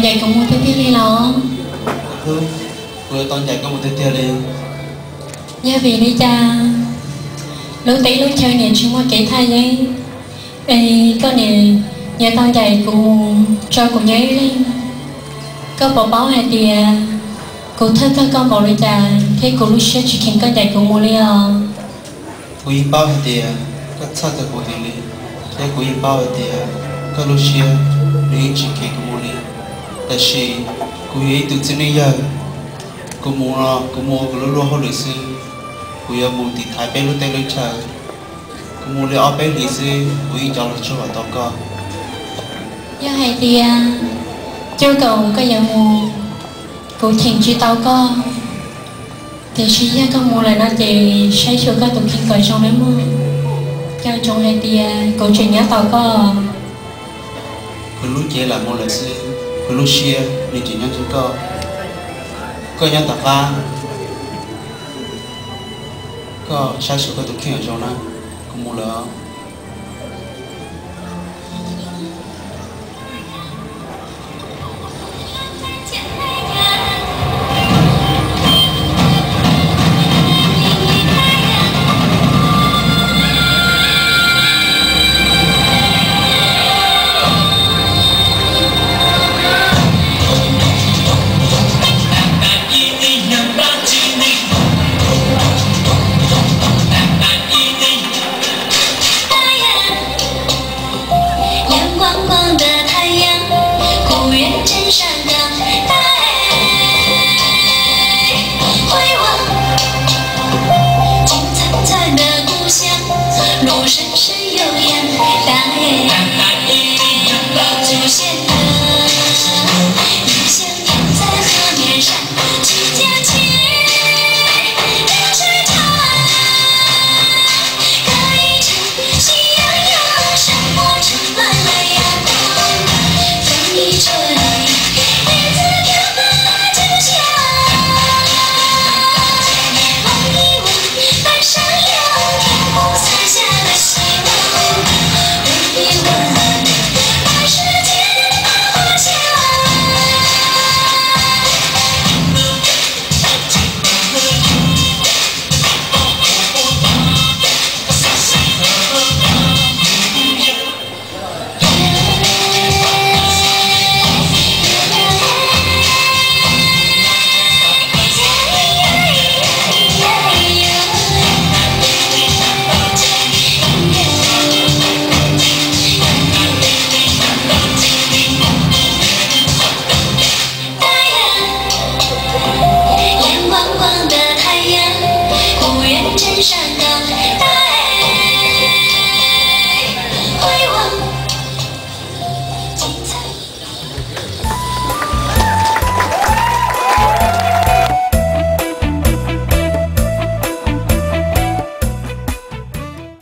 Ncaim kuv mus tiag tiag li los? Kuv yuav tau ncaim koj mus tiag tiag li. Yog vim li cas lub teb lub chaw niam tsis muaj kev thaj yeeb, es koj niam yuav tau ncaim kuv mus tso kuv nyob ib leeg? Koj puas paub hais tias kuv thawj txog koj npaum li cas thiab kuv lub siab tsis kheev koj ncaim kuv mus li os. Kuv yeej paub hais tias koj txhawj txog kuv heev li, thiab kuv yeej paub hais tias koj lub siab nws yeej tsis kheev kuv mus li. Tab sis kuv yog ib tug txiv neej yawg, kuv mus no kuv mus ua kuv lub luag hauj lwm xwb, kuv yuav mus tiv thaiv peb lub teb lub chaw. Kuv mus li ob peb hlis xwb kuv yeej coj los tsuj tau koj. Yog hais tias cuaj kaum koj yuav mus, kuv cheem tsis tau koj, tiam sis yog koj mus lawm no ces saib xyuas koj tus kheej kom zoo nawb mog. Nco ntsoov hais tias kuv tseem nyob tos koj. Kuv lub cev lam mus lawm xwb, kuv lub siab nws tseem nyob ntawm koj. Koj nyob tom qab, koj saib xyuas koj tus kheej kom zoo na, kuv mus lawm.